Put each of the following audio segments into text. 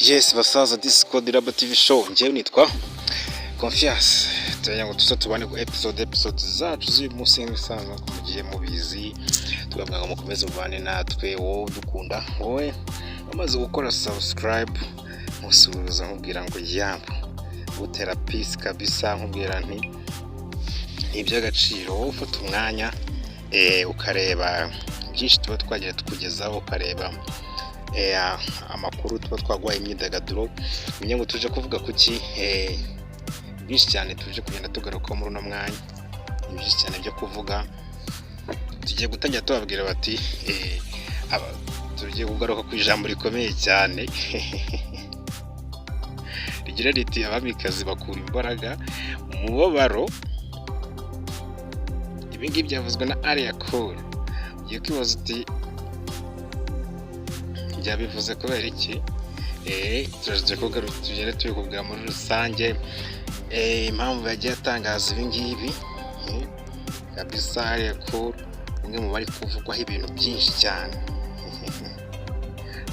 Yes basaza, this is Code Lab TV show. Njyewe nitwa Confiance. Tugira ngo tuze tubane ku episode zacu z'uyu munsi nk'ibisanzwe, nk'uko mugiye mubizi. Tukavuga ngo mukomeze mubane natwe. Wowe udukunda, wowe wamaze gukora subscribe, musuhuza, nkubwira ngo yambu, gutera peace kabisa, nkubwira nti ni iby'agaciro. Wowe ufata umwanya ukareba byinshi tuba twagiye tukugezaho, ukareba amakuru tuba twaguhaye, imyidagaduro, umenye ngo tuje kuvuga kuki. Byinshi cyane tuje kugenda tugarukaho muri uno mwanya, ni byinshi cyane byo kuvuga. Tugiye gutangira tubabwira bati tugiye kugaruka ku ijambo rikomeye cyane rigira riti: "Abamikazi bakura imbaraga mu mubabaro." Ibi ngibi byavuzwe na Alliah Cool. Ugiye kwibaza uti: "Byabivuze kubera iki?" Turaje kugaruka, tugende tubikubwira muri rusange impamvu yagiye atangaza ibi ngibi. Kabisa Alliah Cool, umwe mu bari kuvugwaho ibintu byinshi cyane.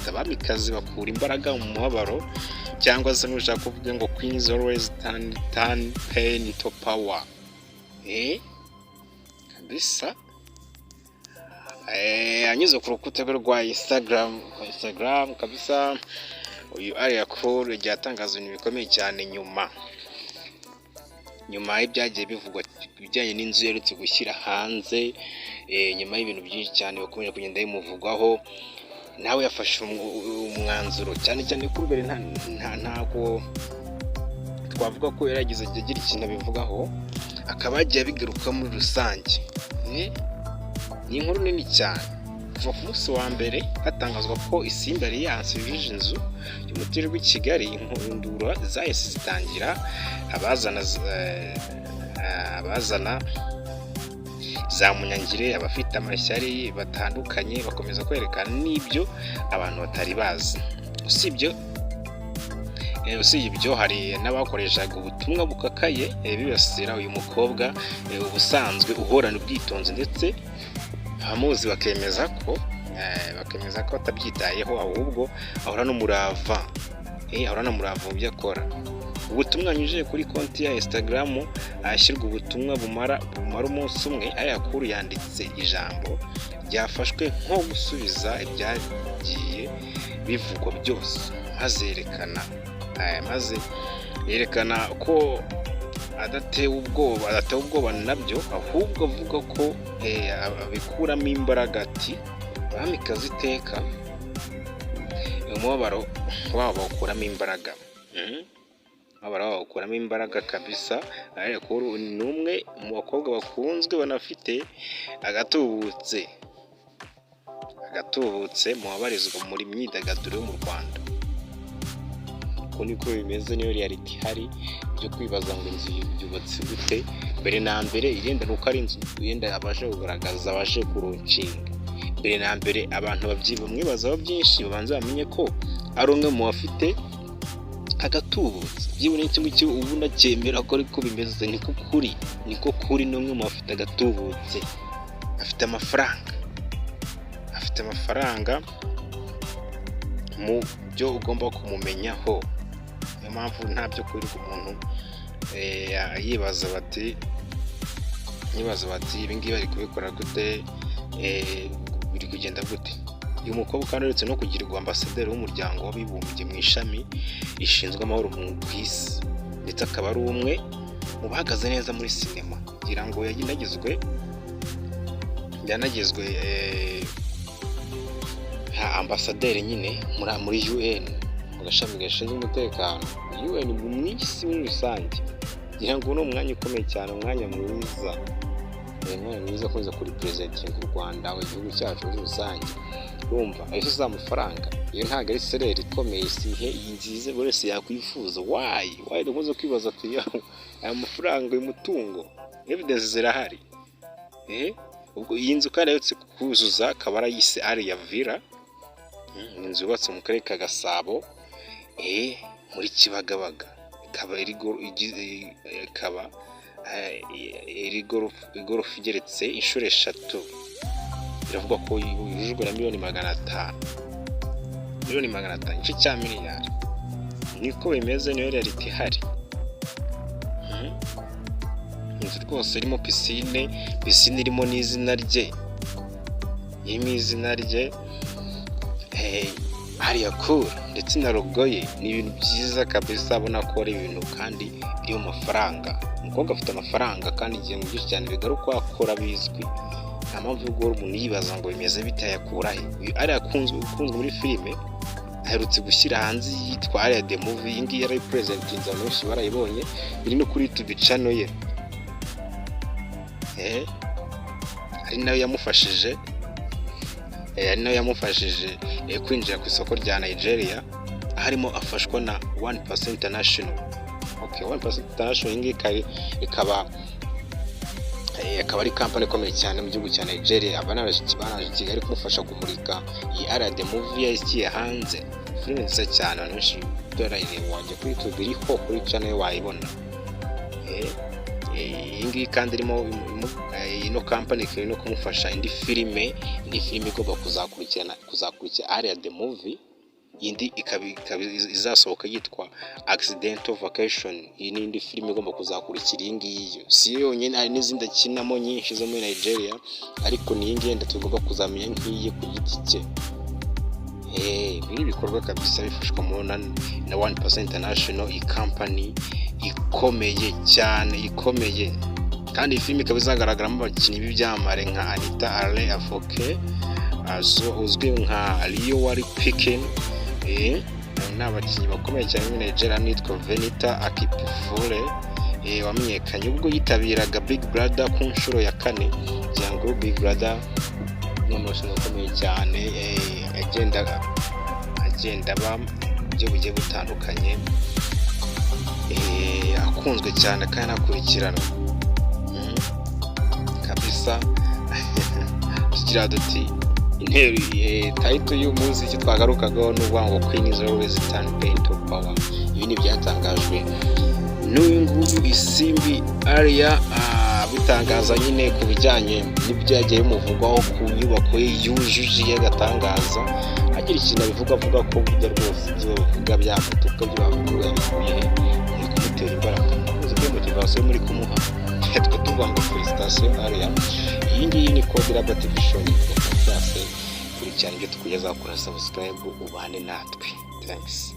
Abamikazi bakura imbaraga mu mubabaro, cyangwa se nushaka kuvuga ngo "Queens always turn pain to power." Kabisa anyuze ku rukuta rwe rwa Instagram kabisa, uyu Alliah Cool yagiye atangaza ibintu bikomeye cyane nyuma y'ibyagiye bivugwa ibijyanye n'inzu iherutse gushyira hanze, nyuma y'ibintu byinshi cyane bakomeje kugenda bimuvugwaho. Nawe yafashe umwanzuro, cyane cyane ko mbere ntabwo twavuga ko yaragize agira ikintu abivugaho, akaba yagiye abigarukaho muri rusange. Ni inkuru nini cyane. Kuva ku munsi wa mbere hatangazwa ko Isimbi Alliance yujuje inzu y'umuturirwa i Kigali, inkundura zahise zitangira. Abazana za munyangire, abafite amashyari batandukanye, bakomeza kwerekana n'ibyo abantu batari bazi. Usibye ibyo, hari n'abakoreshaga ubutumwa bukakaye bibasira uyu mukobwa ubusanzwe uhorana ubwitonzi, ndetse abamuzi bakemeza ko atabyitayeho, ahubwo ahorana umurava mu byo akora. Ubutumwa yanyujije kuri konti ya Instagram, ahashyirwa ubutumwa bumara umunsi umwe, Alliah Cool yanditse ijambo ryafashwe nko gusubiza ibyagiye bivugwa byose, maze yerekana ko adatewe ubwoba nabyo, ahubwo avuga ko abikuramo imbaraga. Ati: "Bamikazi iteka umubabaro wabo bawukuramo imbaraga." Umubabaro wabo bawukuramo imbaraga kabisa. Alliah Cool ni umwe mu bakobwa bakunzwe, banafite agatubutse mu babarizwa muri myidagaduro yo mu Rwanda. Uko niko bimeze, niyo reality ihari. Byo kwibaza ngo inzu yubatse gute, mbere na mbere irenda nuko ari inzu yenda abashe kugaragaza, abashe kulaunchinga. Mbere na mbere abantu bamwibazaho byinshi, babanza bamenye ko ari umwe mu bafite agatubutse. Byibura n'icyo ngicyo ubu unacyemera ko ariko bimeze, niko kuri, niko kuri. Ni umwe mu bafite agatubutse, afite amafaranga mu byo ugomba kumumenyaho. Niyo mpamvu nta byo kwirirwa umuntu yibaza bati: "Ibi ngibi bari kubikora gute? Biri kugenda gute?" Uyu mukobwa kandi uretse no kugirwa ambasaderi w'Umuryango w'Abibumbye mu ishami rishinzwe amahoro ku isi, ndetse akaba ari umwe mu bahagaze neza muri sinema, kugira ngo yanagizwe nka ambasaderi nyine muri UN, mu gashami gashinzwe umutekano UN mu isi muri rusange. Ngira ngo ni umwanya ukomeye cyane, umwanya mwiza, umwanya mwiza ukomeza kurepresentinga u Rwanda, igihugu cyacu muri rusange. Urumva ayo si amafaranga? Iyo ntabwo ari salary ikomeye, si nziza buri wese yakwifuza? Why dukunze kwibaza ati: "Aya mafaranga, uyu mutungo?" Evidence zirahari. Ubwo iyi nzu kandi aherutse kuzuza akaba arayise Alliah Villa. Ni inzu yubatse mu karere ka Gasabo, muri Kibagabaga, ikaba iri igorofa igeretse inshuro 3. Biravugwa ko yujujwe na miliyoni 500, miliyoni 500, igice cya miliyari. Niko bimeze, niyo reality ihari. Inzu rwose irimo piscine, piscine irimo n'izina rye, irimo izina rye Alliah Cool ndetse na logo ye. Ni ibintu byiza kabisa, abona ko ari ibintu kandi biri mu mafaranga. Umukobwa afite amafaranga kandi ikintu byinshi cyane bigaruka akora bizwi, nta mpamvu yo guhora umuntu yibaza ngo bimeze bite, ayakura he? Uyu Alliah ukunzwe muri filime aherutse gushyira hanze yitwa Alliah The Movie. Iyi ngiyi yarayipresentinze, abantu benshi barayibonye, iri no kuri YouTube channel ye, ari nayo yamufashije kwinjira ku isoko rya Nigeria, harimo afashwa na 1% International. Okay, 1% International iyi ngiyi ikaba ari company ikomeye cyane mu gihugu cya Nigeria. Banaje i Kigali kumufasha kumurika iyi Alliah The Movie yashyize hanze, filime nziza cyane, abantu benshi barayireba. Wajya kuri YouTube, iriho kuri channel ye wayibona. Iyi ngiyi kandi irimo ino company ikaba iri no kumufasha indi filime igomba kuzakurikira Alliah The Movie. Indi ikaba izasohoka yitwa Accidental Vacation. Iyi ni indi filime igomba kuzakurikira iyi ngiyi. Si yo yonyine, hari n'izindi akinamo nyinshi zo muri Nigeria, ariko ni iyi ngiyi yenda tugomba kuzamenya nk'iye ku giti cye. Ibi ni ibikorwa kabisa bifashwamo na 1% International, iyi company ikomeye cyane, ikomeye. Kandi iyi filime ikaba izagaragaramo abakinnyi b'ibyamamare nka Anita Ale Afoke uzwi nka Leo Wari Pikin. Ni abakinnyi bakomeye cyane muri Nigeria, nitwa Venita Akipifure wamenyekanye ubwo yitabiraga Big Brother ku nshuro ya kane. Kugira ngo Big Brother ni amarushanwa akomeye cyane, agenda aba mu buryo bugiye butandukanye, akunzwe cyane kandi anakurikiranwa kabisa. Tugira duti intero, title y'umunsi, icyo twagarukagaho ni ukuvuga ngo "Queen is always turn pain to power". Ibi ni ibyatangajwe n'uyu nguyu Isimbi Alliah, bitangaza nyine ku bijyanye n'ibyagiye bimuvugwaho ku nyubako ye yujuje y'agatangaza. Agira ikintu abivuga, avuga ko burya rwose ibyo bavuga byamutuka, ibyo bavuga yabikuye he? Muri kumutera imbaraga, muzi ko motivation muri kumuha. Twe tuvuga ngo félicitations Alliah. Iyi ngiyi ni Code Lab TV Show, yitwa Classe. Kurikirana ibyo tukugezaho, kora subscribe ubane natwe. Thanks.